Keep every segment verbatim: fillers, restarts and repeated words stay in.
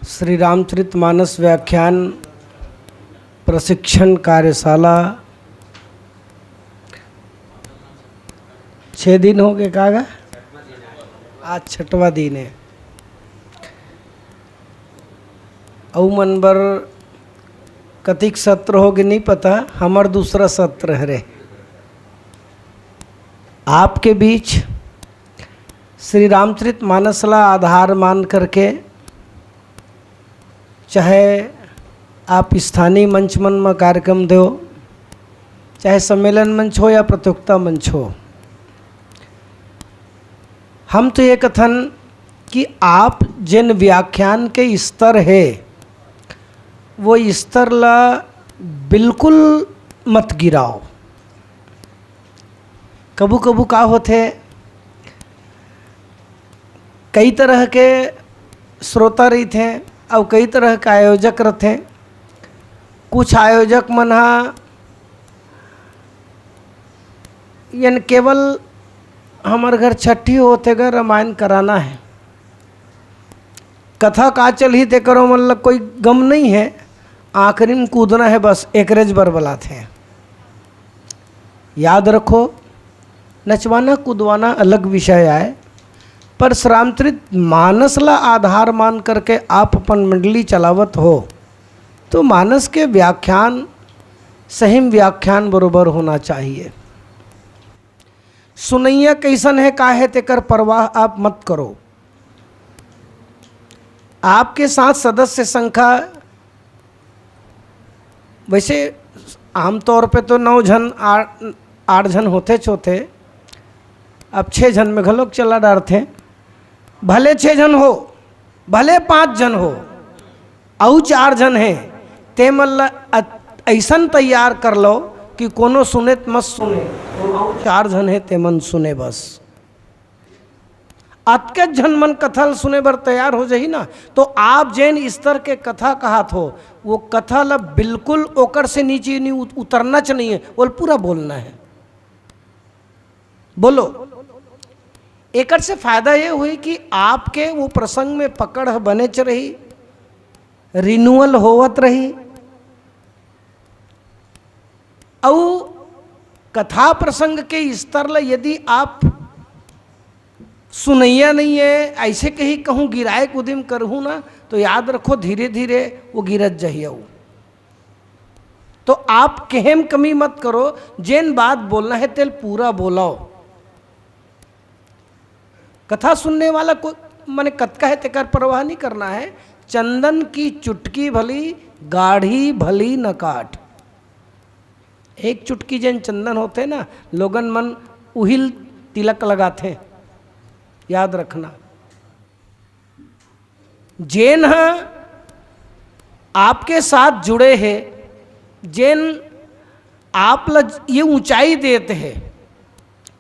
श्री रामचरित मानस व्याख्यान प्रशिक्षण कार्यशाला, छः दिन हो गए का गा? आज छठवां दिन है। अउ मन बर कतिक सत्र होगे नहीं पता, हमर दूसरा सत्र हरे। आपके बीच श्री रामचरित मानस ला आधार मान करके, चाहे आप स्थानीय मंच मन म कार्यक्रम दो, चाहे सम्मेलन मंच हो या प्रतियोगिता मंच हो, हम तो ये कथन कि आप जेन व्याख्यान के स्तर है, वो स्तर ला बिल्कुल मत गिराओ। कभू कभू का होथे, कई तरह के श्रोता रहिथे अउ कई तरह के आयोजक रहिथे। कुछ आयोजक मन ह यन केवल हमर घर छट्ठी होथे गा, रामायण कराना है, कथा का चलही तेकर ओमन ल कोई गम नहीं है, आखिरी में कूदना है बस, एकरेज बर बलाथे। याद रखो, नचवाना कूदवाना अलग विषय आय, पर श्री रामचरित मानस ला आधार मान करके आप अपन मंडली चलावत हो, तो मानस के व्याख्यान सही में व्याख्यान बरोबर होना चाहिए। सुनैया कैसन है, का है, तेकर परवाह आप मत करो। आपके साथ सदस्य संख्या वैसे आमतौर पे तो नौ झन, आठ, आठ झन होथेच होथे, अब छः झन में घलोक चला डारथे। भले छः झन हो, भले पाँच झन हो, अउ चार झन हे, ते मन ल अ-, अइसन तैयार कर लो कि कोनो सुने त मत सुने, अउ चार झन हे, ते मन सुने बस। अतके झन मन कथा ल सुने बर तैयार हो जाही ना, तो आप जेन स्तर के कथा कहत हो, वो कथा ल बिल्कुल ओकर से नीचे नहीं उत-, उतरना च नहीं है, वो पूरा बोलना है। बोलो, एकर से फायदा ये हुई कि आपके वो प्रसंग में पकड़ ह बनेच रही, रिन्यूअल होवत रही। अउ कथा प्रसंग के स्तर ल यदि आप सुनैया नहीं है, ऐसे कहीं कहूँ गिराए के उदिम करहूँ ना, तो याद रखो, धीरे धीरे वो गिरत जही। अउ तो आप कहे में कमी मत करो, जेन बात बोलना है, तेल पूरा बोलो। कथा सुनने वाला को, माने, कतका है, तेकर परवाह नहीं करना है। चंदन की चुटकी भली, गाढ़ी भली न काठ। एक चुटकी जेन चंदन होथे ना, लोगन मन उहिल तिलक लगाथे। याद रखना, जेन ह आपके साथ जुड़े हे, जेन आप ल ये ऊंचाई देत हे,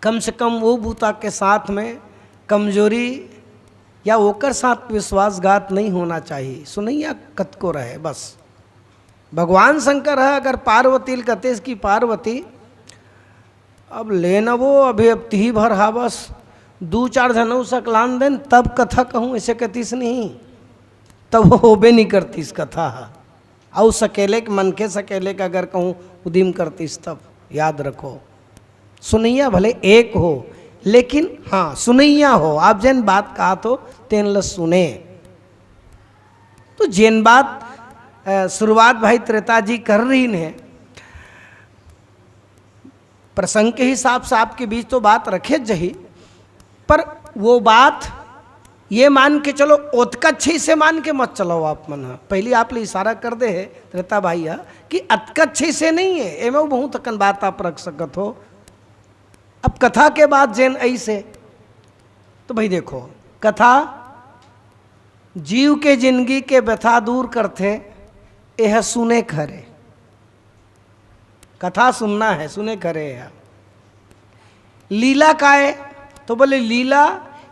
कम से कम वो बूता के साथ में कमजोरी या ओकर साथ विश्वासघात नहीं होना चाहिए। सुनैया कतको रहे बस। भगवान शंकर ह अगर पार्वती ल कतेस कि पार्वती, अब ले न वो, अभी अब तिही भर हा बस, दू चार झन अउ सकलान देन, तब कथा कहूँ, ऐसे कतिस नहीं, तब वो होबे नहीं करतिस कथा हा। अउ सकेले के, मनखे सकेले के अगर कहूँ उदिम करतिस तब, याद रखो, सुनैया भले एक हो, लेकिन हाँ, सुनैया हो, आप जेन बात कहत हो, तेन ल सुने। तो जेन बात, अ, शुरुआत भाई त्रेता जी कर रही ने, प्रसंग के हिसाब से आपके बीच तो बात रखे जही, पर वो बात ये मान के चलो, ओतका अच्छे से मान के मत चलाओ आप मन ह। पहली आप ले इशारा कर दे है त्रेता भाई ह कि अतका अच्छे से नहीं है, एमे बहुत अकन बात आप रख सकत हो। अब कथा के बाद जेन ऐसे, तो भाई देखो, कथा जीव के जिंदगी के व्यथा दूर करथे, एह सुने खरे। कथा सुनना है, सुने खरे है। लीला काय? तो बोले, लीला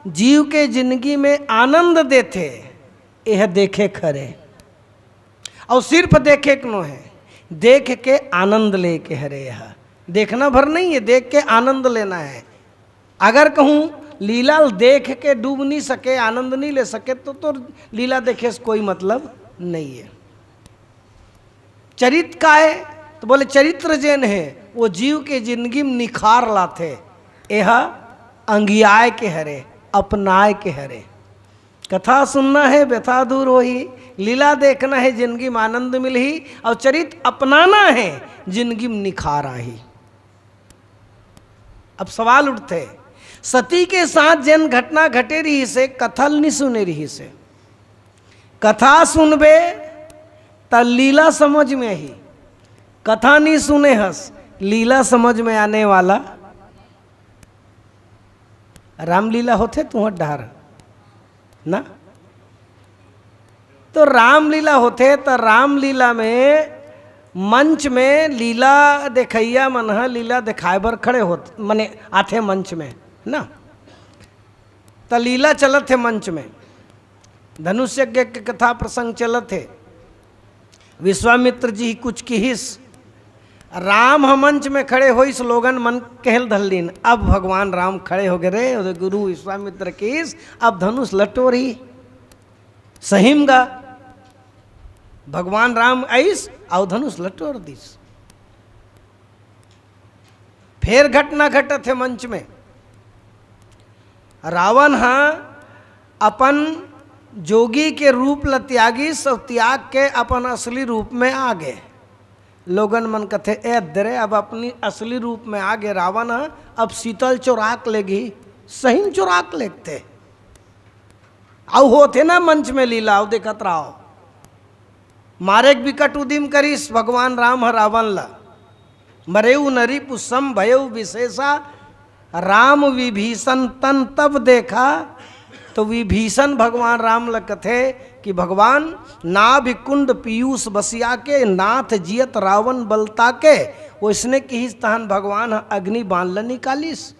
जीव के जिंदगी में आनंद देथे, एह देखे खरे। और सिर्फ देखे के नो है, देख के आनंद लेके हरे। यह देखना भर नहीं है, देख के आनंद लेना है। अगर कहूँ लीला ल देख के डूब नहीं सके, आनंद नहीं ले सके, तो तोर लीला देखे से कोई मतलब नहीं है। चरित का है? तो बोले, चरित्र जेन है, वो जीव के जिंदगी में निखार लाथे। यह अंगियाय के हरे, अपनाय के हरे। कथा सुनना है, व्यथा दूर होही, लीला देखना है, जिंदगी में आनंद मिलही, और चरित अपनाना है, जिंदगी में निखार आही। अब सवाल उठथे, सती के साथ जेन घटना घटे रहिसे, कथा ल नी सुने रहिसे। कथा सुनबे त लीला समझ में आही, कथा नी सुने हस, लीला समझ में आने वाला। रामलीला होथे तुंहर डहर ना? तो रामलीला होथे, त रामलीला में मंच में लीला देखइया मन ह लीला देखाय बर खड़े होत, मने आथे मंच में ना, त लीला चलत हे मंच में, धनुष यज्ञ के कथा प्रसंग चलत हे। विश्वामित्र जी कुछ किहिस, राम ह मंच में खड़े होइस, लोगन मन कहल धरलीन, अब भगवान राम खड़े हो गए रे, ओदे गुरु विश्वामित्र किहिस, अब धनुष लटोरही। सहीम गा, भगवान राम आइस, अउ धनुष लटोर दिस। फेर घटना घटत हे मंच में, रावण ह अपन जोगी के रूप ल त्यागिस अउ त्याग के अपन असली रूप में आ गे। लोगन मन कथे, "ए दरे, अब अपनी असली रूप में आ गे रावण ह, अब सीता ल चोराक लेगही।" सहीम चोराक लेगथे। अउ होथे ना मंच में लीला, अउ देखत रहो। मारे के बिकट उदिम करिस भगवान राम ह रावण ल। मरेउ न रिपु सम भयउ विशेषा, राम विभीषण तन तब देखा। तो विभीषण भगवान राम ल कथे कि भगवान, नाभि कुंड पीयूष बसिया के, नाथ जियत रावण बलता के। ओइसने किहिस तहन भगवान ह अग्नि बाण ल निकालिस।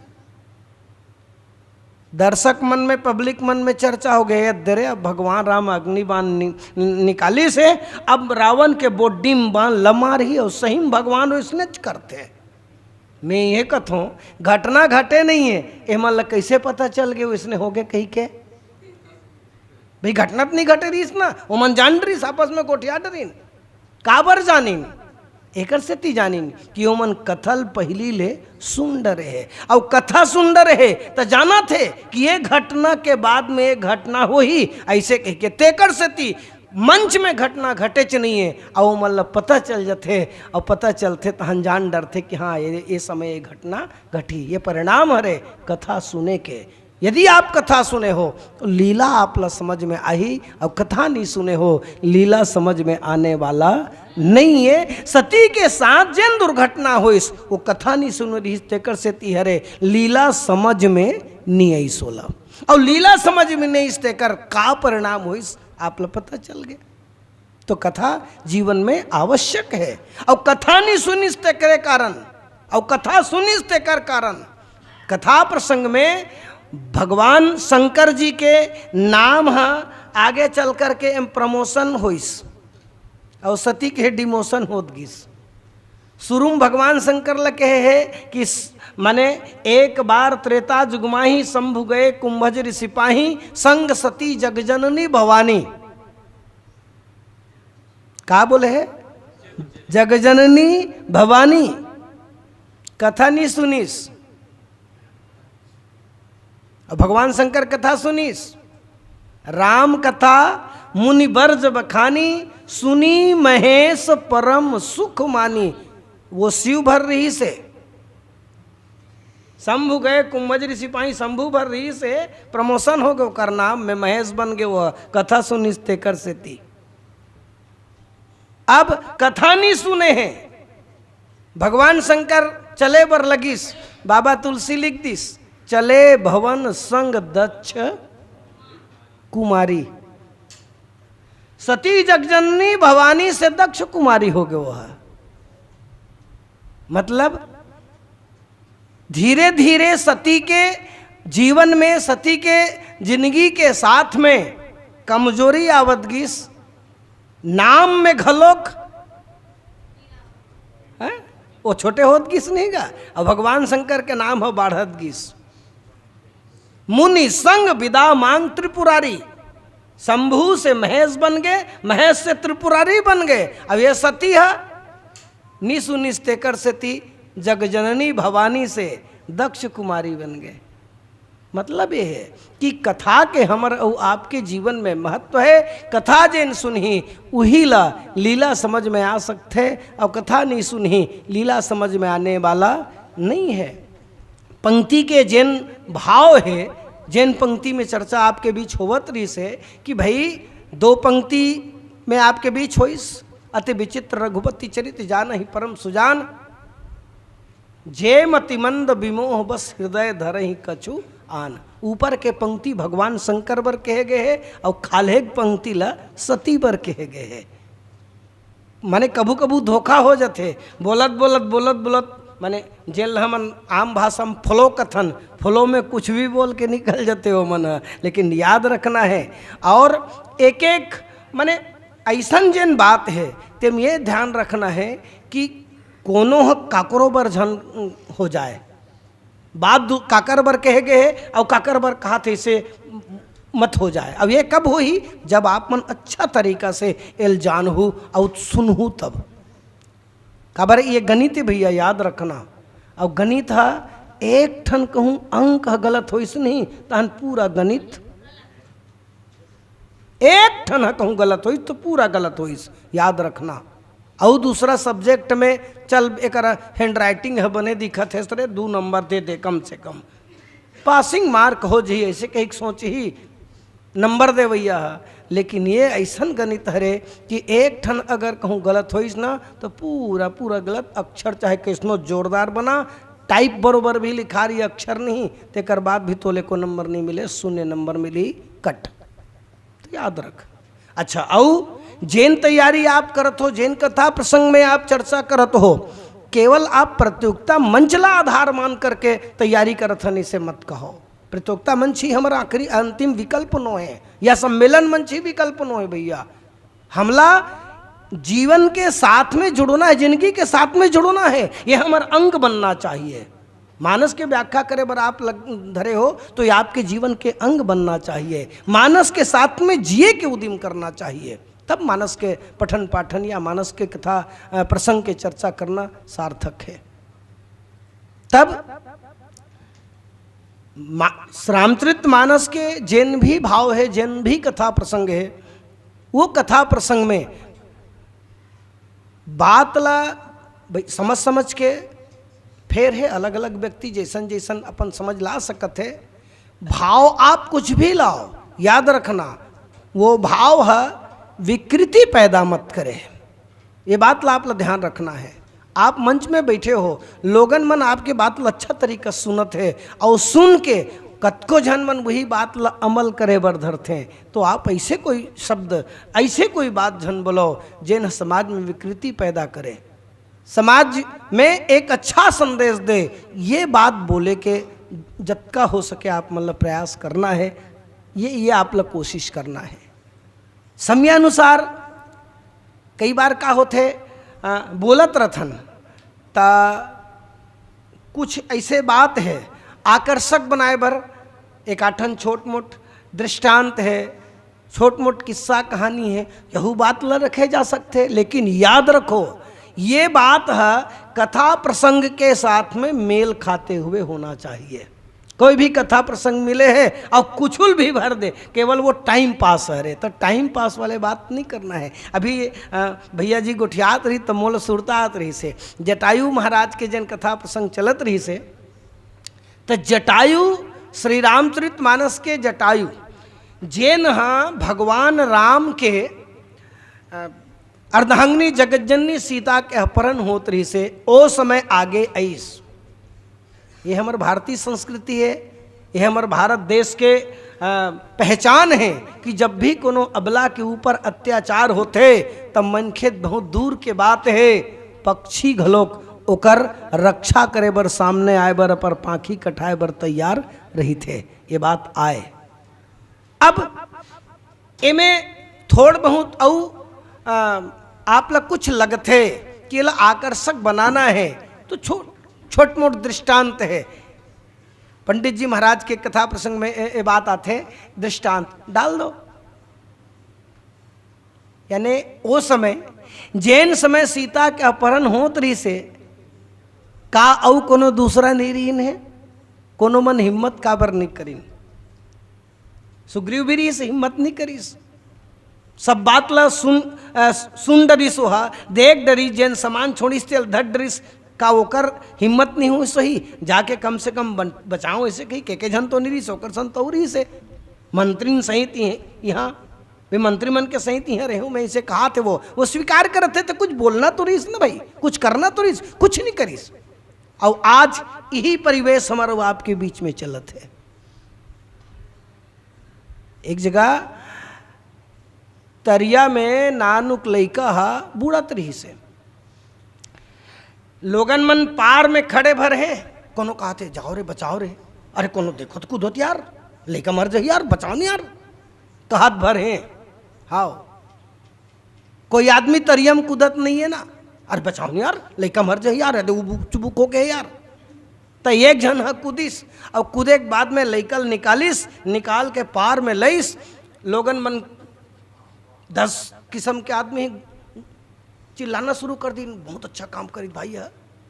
दर्शक मन में, पब्लिक मन में चर्चा हो गए, "अरे, अब भगवान राम अग्नि बाण नि-, निकालिस हे, अब रावण के बोड्डी में बाण ल मारही।" अउ सही में भगवान ओइसनेच करथे। मैं ये कथों, घटना घटे नहीं है, एमन ल कैसे पता चल गए ओइसने हो गए कही के? भाई, घटना त नहीं घटे रहिस ना, ओमन जान डरिस, आपस में गोठिया डरिन। काबर जानिन? एकर सेती जानिन कि ओमन कथा ल पहिली ले सुन डरे हे, अउ कथा सुन डरे हे, त जानत हे कि ये घटना के बाद में ये घटना होही, ऐसे कह के। तेकर सेती मंच में घटना घटेच नहीं है, अउ ओमन ल पता चल जथे, अउ पता चलथे तहन जान डरथे कि हाँ, ये, ये समय ये घटना घटही, ये परिणाम हरे कथा सुने के। यदि आप कथा सुने हो, तो लीला आप ला समझ में आही, अउ कथा नहीं सुने हो, लीला समझ में आने वाला नहीं है। सती के साथ जेन दुर्घटना होइस, वो कथा नहीं सुने रहिस, तेकर सेती हरे लीला समझ में नहीं आइस ओला। अउ लीला समझ में नहीं आइस, तेकर का परिणाम होइस, आप ला पता चल गया। तो कथा जीवन में आवश्यक है। अउ कथा नहीं सुनिस तेकरे कारण, अउ कथा सुनिस तेकर कारण, कथा प्रसंग में भगवान शंकर जी के नाम ह आगे चल करके एम प्रमोशन होइस, अउ सती के डिमोशन होत गिस। शुरू में भगवान शंकर ल कहे हे कि स-, माने, एक बार त्रेता जुगमाही, शंभु गए कुंभज ऋषि पाही, संग सती जगजननी भवानी। का बोले हे? जगजननी भवानी। कथा नहीं सुनिस। अउ भगवान शंकर कथा सुनिस। राम कथा मुनि बर जब बखानी, सुनी महेश परम सुख मानी। वो शिव भर रहिस हे। शंभु गए कुंभज ऋषि पाही, शंभु भर रहिस हे, प्रमोशन हो गए ओकर नाम में, महेश बन गए, वो कथा सुनिस तेकर सेती। अब कथा नहीं सुने हे, भगवान शंकर चले बर लगिस, बाबा तुलसी लिख दिस, "चले भवन संग दक्ष कुमारी।" सती जगजननी भवानी से दक्ष कुमारी हो गए वो ह। मतलब, धीरे-धीरे सती के जीवन में, सती के जिंदगी के साथ में कमजोरी आवत गिस, नाम में घलोक, हैं? वो छोटे होत गिस नहीं गा, अब भगवान शंकर के नाम ह बाढ़त गिस। मुनि संग विदा मांग त्रिपुरारी। शंभू से महेश बन गए, महेश से त्रिपुरारी बन गए। अब ये सती है, निस उनिस तेकर सेती जगजननी भवानी से दक्ष कुमारी बन गए। मतलब ये है कि कथा के हमर अउ आपके जीवन में महत्व है। कथा जेन सुनही, उही ला लीला समझ में आ सकथे, अउ कथा नहीं सुनही, लीला समझ में आने वाला नहीं है। पंक्ति के जेन भाव है, जेन पंक्ति में चर्चा आपके बीच होवत रहिस है कि भाई, दो पंक्ति में आपके बीच होइस, "अति विचित्र रघुपति चरित, जानहि परम सुजान, जे मति मंद विमोह बस, हृदय धरहि कछु आन।" ऊपर के पंक्ति भगवान शंकर बर कहे गए है, और खाल्हे के पंक्ति ला सती बर कहे गए है। माने कभू कभू धोखा हो जाथे, बोलत बोलत, बोलत बोलत, माने जेन ल हमन आम भाषा में flow कथन, flow में कुछ भी बोल के निकल जाथे वो मन ह। लेकिन याद रखना है, और एक एक, माने ऐसन जेन बात है, तेम ये ध्यान रखना है कि कोनो ह काकरो बर झन हो जाए। बात दू-, काकर बर कहे गए हे अउ काकर बर कहा थे, इसे मत हो जाए। अब ये कब होही? जब आप मन अच्छा तरीका से एल जानहू अउ सुनहू तब। काबर ये गणित हे भैया, याद रखना। अउ गणित ह एक ठन कहूँ अंक ह गलत होइस नहीं, तहन पूरा गणित, एक ठन ह कहूँ गलत होइस तो पूरा गलत होइस, याद रखना। अउ दूसरा subject में चल एकर handwriting ह बने दिखत हे, सरे दू नंबर दे दे कम से कम, passing mark हो जही, ऐसे कही सोचही नंबर देवैया ह। लेकिन ये ऐसन गणित हरे कि एक ठन अगर कहूँ गलत होइस ना, तो पूरा पूरा गलत अक्षर, चाहे कैसनो जोरदार बना, type बरोबर भी लिखा रही, अक्षर नहीं, तेकर बाद भी तोले को नंबर नहीं मिले, शून्य नंबर मिली, कट। तो याद रख। अच्छा, अउ जेन तैयारी आप करत हो, जेन कथा प्रसंग में आप चर्चा करत हो, केवल आप प्रतियोगिता मंच ला आधार मान करके तैयारी करत हन, इसे मत कहो। प्रतियोगिता मंच ही हमारा आखिरी अंतिम विकल्प नो है, या सम्मेलन मंच ही विकल्प नो है भैया। हमला जीवन के साथ में जुड़ना है, जिंदगी के साथ में जुड़ना है, ये हमारा अंग बनना चाहिए। मानस के व्याख्या करे बर आप लग, धरे हो, तो ये आपके जीवन के अंग बनना चाहिए। मानस के साथ में जिए के उदिम करना चाहिए, तब मानस के पठन पाठन या मानस के कथा, अ, प्रसंग के चर्चा करना सार्थक है। तब मा-, रामचरित मानस के जेन भी भाव है, जेन भी कथा प्रसंग है, वो कथा प्रसंग में बात ला भाई समझ समझ के फेर हे, अलग-अलग व्यक्ति जैसन जैसन अपन समझ ला सकत हे। भाव आप कुछ भी लाओ, याद रखना, वो भाव ह विकृति पैदा मत करे। ये बात ला आप ला ध्यान रखना है। आप मंच में बैठे हो, लोगन मन आपके बात ला अच्छा तरीका सुनत हे, और सुन के कतको झन मन वही बात ला अमल करे बर धरथे, तो आप ऐसे कोई शब्द, ऐसे कोई बात झन बोलो, जेन ह समाज में विकृति पैदा करे, समाज में एक अच्छा संदेश दे, ये बात बोले के जतका हो सके आप मन ला प्रयास करना है, ये, ये आप ला कोशिश करना है। समयानुसार कई बार का होथे, अ, बोलत रथन, त कुछ ऐसे बात है आकर्षक बनाए बर, एक आठन छोट मोट दृष्टांत है, छोट मोट किस्सा कहानी है, यहू बात ल रखे जा सकथे। लेकिन याद रखो, ये बात ह कथा प्रसंग के साथ में मेल खाते हुए होना चाहिए। कोई भी कथा प्रसंग मिले है और कुछुल भी भर दे, केवल वो time pass हरे, तो time pass वाले बात नहीं करना है। अभी, अ, भैया जी गोठियात रही तो मोल सुरता आत रही से, जटायु महाराज के जन कथा प्रसंग चलत रही से, तो जटायु, श्री रामचरित मानस के जटायु, जेन ह भगवान राम के, अ, अर्धांगिनी जगज्जननी सीता के अपहरण होत रही से, ओ समय आगे आइस। ये हमर भारतीय संस्कृति है, ये हमर भारत देश के, अ, पहचान है कि जब भी कोनो अबला के ऊपर अत्याचार होथे, तब मनखे बहुत दूर के बात है, पक्षी घलोक ओकर रक्षा करे बर, सामने आए बर, अपन पांखी कठाए बर तैयार रहिथे। ये बात आए। अब एमे थोड़ बहुत अउ, अ, आप ला कुछ लगथे कि एला आकर्षक बनाना है, तो छो-, छोट मोट दृष्टांत है। पंडित जी महाराज के कथा प्रसंग में ए, ए बात आथे, दृष्टांत डाल दो। यानी ओ समय, जेन समय सीता के अपहरण होत रहिस हे, का अउ कोनो दूसरा नइ रहिन हे? कोनो मन हिम्मत काबर नइ करिन? सुग्रीव भी रहिस, हिम्मत नइ करिस। सब बात ला सुन, अ, सुन डरिस ओहा, देख डरिस, जेन सामान छोड़िस तेल धर डरिस, का ओकर हिम्मत नइ होइस होही? जाके कम से कम बन-, बचाओ, अइसे कही, के, के झन तो नइ रहिस, ओकर संग तो रहिस हे। मंत्रिन सहित इहाँ, इहाँ, वे मंत्री मन के सहित इहाँ रेहेंव मैं, अइसे कहाथे वो, वो स्वीकार करत हे, त कुछ बोलना तो रहिस ना भाई, कुछ करना तो रहिस, कुछ नइ करिस। अउ आज इही परिवेश हमर अउ आपके बीच में चलत हे। एक जगह तरिया में नानुक लइका ह बूड़त रहिस हे। लोगन मन पार में खड़े भर हे, कोनो कहाथे, "जाओ रे, बचाओ रे।" अरे, कोनो देखो त कूदो त यार, लइका मर जाही यार, बचाओ न यार, कहत भर हे। हाव, कोई आदमी तरिया में कूदत नइ हे ना, "अरे, बचाओ न यार, लइका मर जाही यार, अरे, उबुक चुबुक हो गे यार।" त एक झन ह कूदिस, अउ कूदे के बाद में लइका ल निकालिस, निकाल के पार में लइस। लोगन मन दस किसम के आदमी चिल्लाना शुरू कर दिन, "बहुत अच्छा काम करिस भाई ह,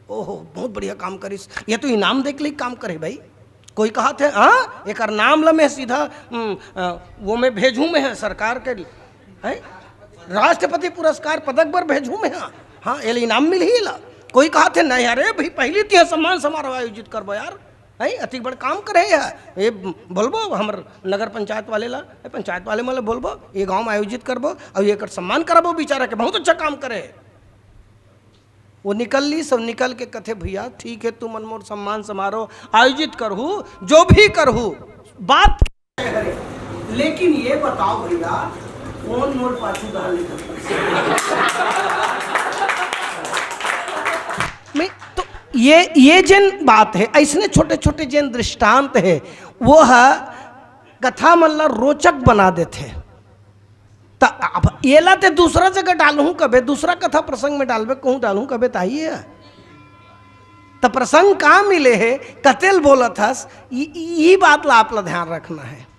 ओहो, बहुत बढ़िया काम करिस, ये तो इनाम दे के लिए काम करे भाई।" कोई कहाथे, "हाँ, एकर नाम ल मैं सीधा, उम, अ, वो में भेजूँ मैं ह सरकार के, हैं? राष्ट्रपति पुरस्कार पदक बर भेजूँ मैं ह, हाँ, एला इनाम मिलही एला।" कोई कहाथे, "नहीं, अरे भाई, पहिली तिहाँ सम्मान समारोह आयोजित करबो यार।" हैं, अतिक बड़ काम करे हे। ये बोलबो हमर नगर पंचायत वाले ला, ए, पंचायत वाले मन ला बोलबो, ये गांव में आयोजित करबो अउ एकर सम्मान करबो, बेचारा के बहुत अच्छा काम करे हे। वो निकल ली, सब निकल के कथे, "भैया ठीक हे, तुमन मोर सम्मान समारोह आयोजित करहू, जो भी करहू, बात, लेकिन ये बताओ भैया, कौन मोर पाछू डाल लेकर?" मैं तो ये, ये जेन बात हे, अइसने छोटे-छोटे जेन दृष्टांत हे, वो ह कथा मन ला रोचक बना देथे। त अब एला ते दूसरा जगह डालहूँ कबे, दूसरा कथा प्रसंग में डालबे, कहूँ डालहूँ कबे, त आइए। त प्रसंग का मिले हे, कतेल बोलत हस, ई, ई, ई बात ला आप ला ध्यान रखना हे।